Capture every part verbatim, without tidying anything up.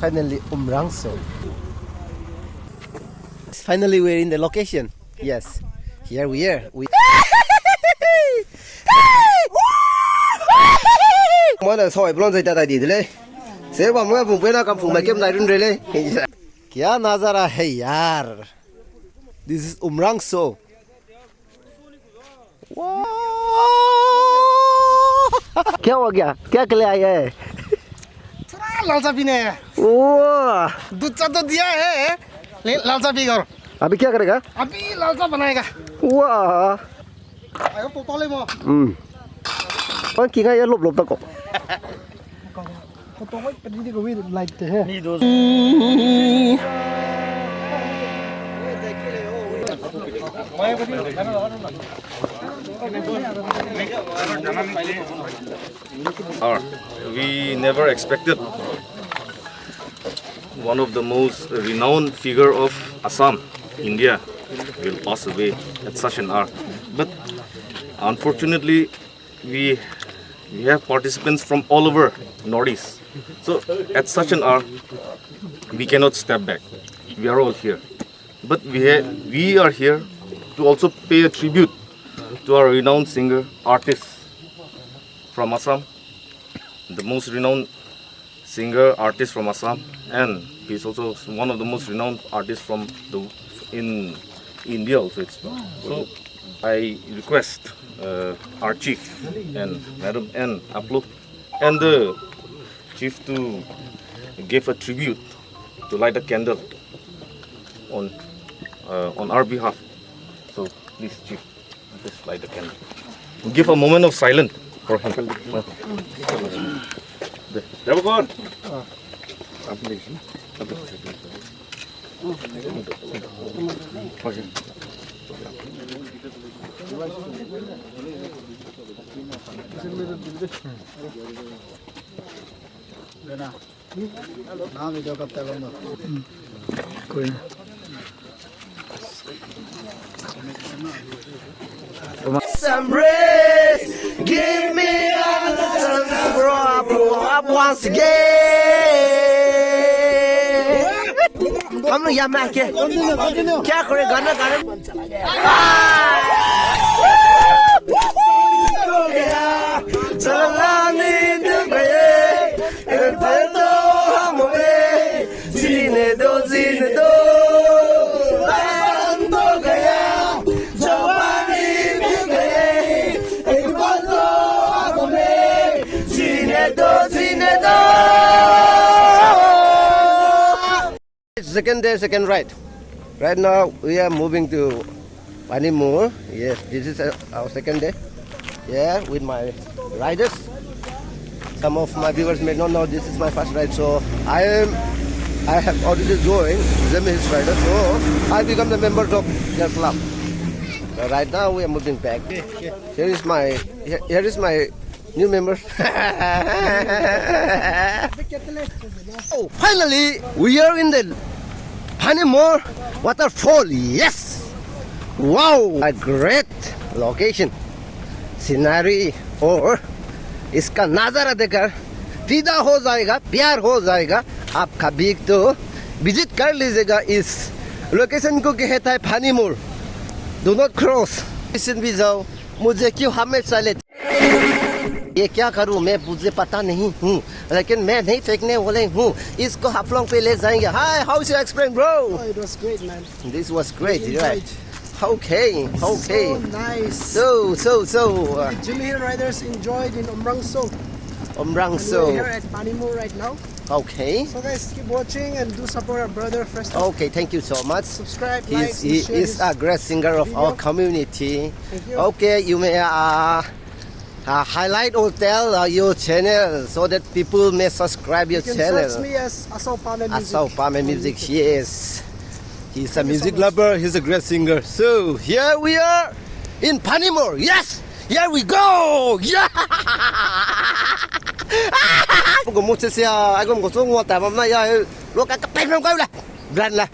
Finally, Umrangso. Finally, we're in the location. Yes. Here we are. We Mane soi blon zai ta dai di de lei. Ser bam mo bum pena kam phung mai kem dai run re lei. Kya nazara hai yaar. This is Umrangso. Wow! क्या हो गया? क्या के लिए आया है? सारा लाल चाबी ने। वाह! दूध चा तो दिया है, ले, लाल चाबी और। अभी क्या करेगा? अभी लाल चा बनाएगा। वाह! आयो, पोपा ले मो। हम्म। Pang kinga ya lop lop ta ko. Photo wai pedi di ko wi light te he. Or, we never expected one of the most renowned figure of Assam, India, will pass away at such an hour. But unfortunately, we we have participants from all over Northeast. So at such an hour, we cannot step back. We are all here. But we, ha- we are here to also pay a tribute to our renowned singer, artist from Assam, the most renowned singer, artist from Assam, and he's also one of the most renowned artists from the in India also. It's so I request uh, our chief and madam and Aplo and the chief to give a tribute to light a candle on uh, on our behalf. So please, chief, just light the candle. Give a moment of silence for him. Some bread, give me another chance, bro, I blow up once again. Continue, continue. क्या करे गाना गाने Second day, second ride. Right now, we are moving to Panimur. Yes, this is uh, our second day. Yeah, with my riders. Some of my viewers may not know this is my first ride, so I am. I have already joined Zeme Hills Riders, so I become the member of their club. So right now we are moving back. Here is my here, here is my new member. Oh, finally, we are in the Panimur waterfall. Yes! Wow, a great location, scenery और इसका नजारा देखकर फिदा हो जाएगा, प्यार हो जाएगा। आप कभी तो विजिट कर लीजिएगा इस लोकेशन को, कहता है पानीमूर। Do not cross। इस भी जाओ, मुझे क्यों हमेशा लेते ये क्या करूं मैं मुझे पता नहीं हूं, लेकिन मैं नहीं फेंकने वाले हूं इसको हाफलोंग पे ले जाएंगे। Hi, how is your experience, bro? Oh, it was great, man. This was great, right? Okay, okay. So nice. So, so, so. Uh, Zeme Hill Riders enjoyed in Umrangso. Umrangso. And we're here at Panimur right now. Okay. So guys, keep watching and do support our brother first. Okay, thank you so much. Subscribe, like, he is a great singer of our community. Thank you. Okay, you may uh, uh, highlight or tell uh, your channel so that people may subscribe your channel. You can search me as Asao Pame Music. Asao Pame Music, yes. He's a music lover, he's a great singer. So here we are in Panimur. Yes! Here we go! Yeah! Gum mu se sia, ai gum gu su ngua ta bam na ya, lo ka ka pen ram ka le. Brand la.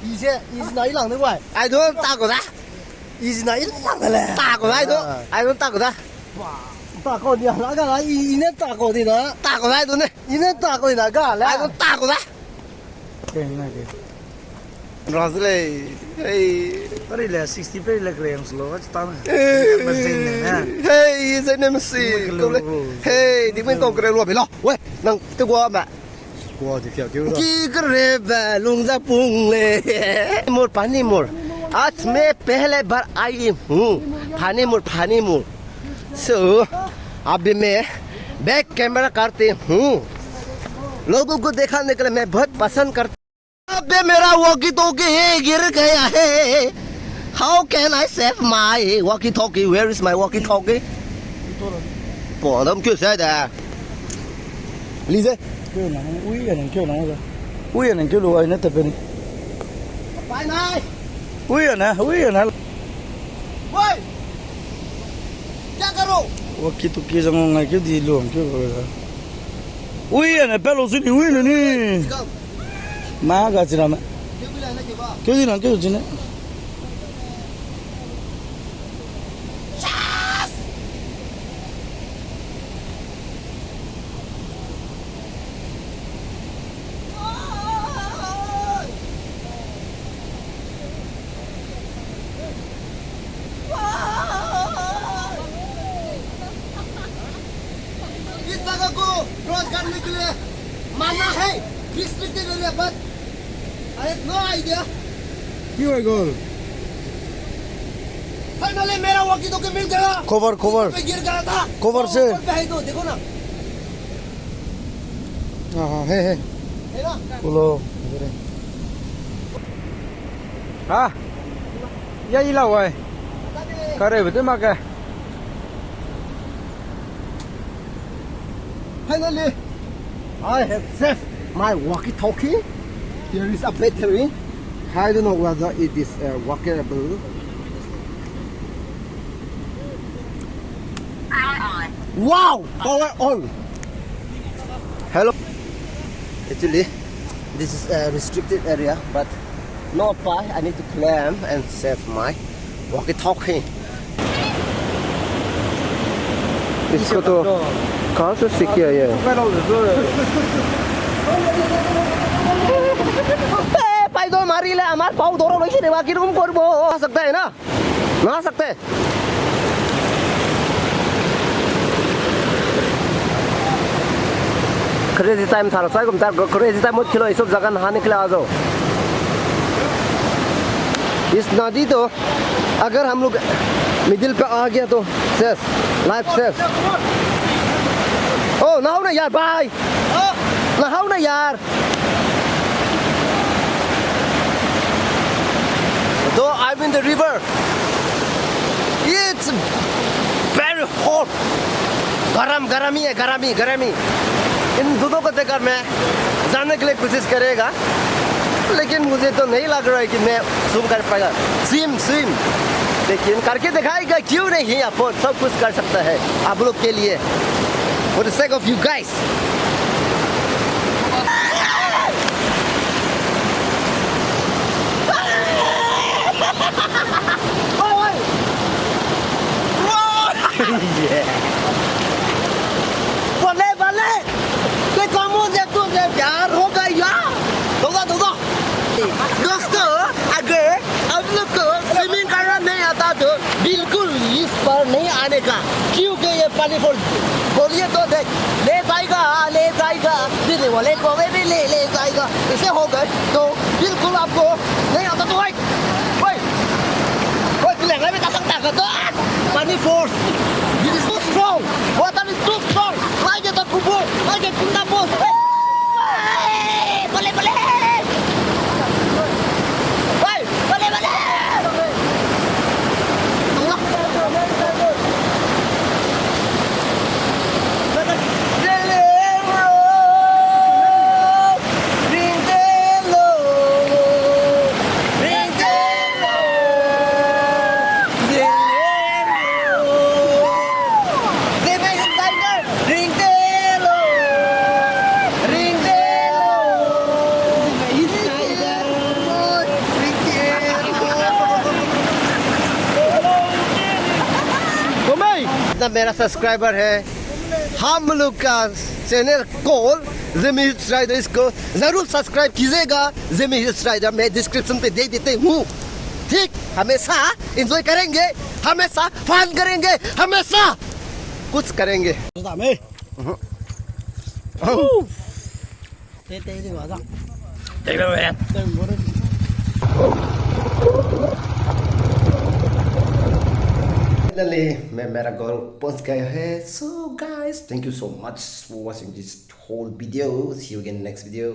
Easy, easy na ilang de wai. I don't ta ko da. Easy na ilang de le. Ta ko da, I don't, I don't ta ko da. Tako dia la ga la, i, i ne tako di na. Tako la du ne. I ne tako di na ga la. Ai, tako la. Ke na ke. Brazil, hey. Pari le sixty pari le kre yang slo, ta na. Hey, hey, zai ne masi. Hey, di men kau kre lo be lo. We, nang te gua ma. Ki kere ba lung za pung le. मोर पानी मोर। आज मैं पहले बार आई हूँ। पानी मोर, पानी मोर। So, अभी मैं back camera करती हूँ। लोगों को दिखाने के लिए मैं बहुत पसंद करता हूँ। अबे मेरा वॉकी टॉकी गिर गया है। How can I save my walkie talkie? Where is my walkie talkie? Pua dam keu sai da. Lize. Keu na, ui ya nang keu na da. Ui ya nang keu lu ai na ta pen. Bye bye. Ui ya na, ui ya na. Woi. Kya karo? Walkie talkie zang ngai keu di lu keu da. Ui ya na pelo sini ui na ni. Kau. Ma ga chira ma. Keu di lang keu chine. इस जगह को क्रॉस करने के लिए मना है, restricted area, but I have no idea। क्यों है गोल? फाइनली मेरा वॉकी टॉकी मिल गया। Cover, cover. पे गिर गया था। कवर से। ऊपर पे है तो देखो ना। हाँ, हाँ, है, है। है ना? बोलो। हाँ। या इला हुआ है। करे बते मा के। Finally, I have saved my walkie-talkie. Here is a battery. I don't know whether it is, uh, workable. Wow! Power on! Hello. Actually, this is a restricted area, but no pie. I need to climb and save my walkie-talkie. इसको तो कहाँ से सीख किया ये? ए, पैदल मारिले हमार पाउ दौड़ा लइसे रे, बाकी रूम करबो। आ सकता है ना? नहा सकते हैं। Crazy time था, सारे घूमता, crazy time मत खेलो, ये सब जगह नहाने के लिए आ जाओ। इस नदी तो अगर हम लोग मिडिल पे आ गया तो सेफ, लाइफ सेफ। ओ, नहाओ ना यार, भाई। नहाओ ना यार। Though I'm in the river, it's very hot. गरम, गरम ही है, गरम ही, गरम ही। इन दोनों को देखकर मैं जाने के लिए कोशिश करेगा, लेकिन मुझे तो नहीं लग रहा है कि मैं स्विम कर पाएगा। Swim, swim. लेकिन करके दिखाएगा, क्यों नहीं? अपन सब कुछ कर सकता है आप लोग के लिए। For the sake of you guys. Bale, bale! Te kamu je tu je pyar ho gaya. Doga, doga. दोस्तों, अगर आप लोग को स्विमिंग करना नहीं आता तो बिल्कुल इस पर नहीं आने का, क्योंकि ये पानी फोर्स बोलिए तो देख, ले जाएगा, ले जाएगा, पीने वाले को भी ले, ले जाएगा। इसे हो गए तो बिल्कुल आपको नहीं आता तो भाई, भाई, भाई, तू लहंगा में जा सकता है तो पानी force, it is too strong, water is too strong, like the kubo, like the kunda boss. Bale, bale! Hey, bale, bale! मेरा सब्सक्राइबर है, हम लोग का चैनल कॉल ज़मीर हिल्स राइडर, इसको ज़रूर सब्सक्राइब कीजिएगा। ज़मीर हिल्स राइडर मैं डिस्क्रिप्शन पे दे देते हूँ। ठीक, हमेशा एंजॉय करेंगे, हमेशा फन करेंगे, हमेशा कुछ करेंगे। Finally, मैं मेरा गोल पहुंच गया है। So guys, thank you so much for watching this whole video. See you again next video.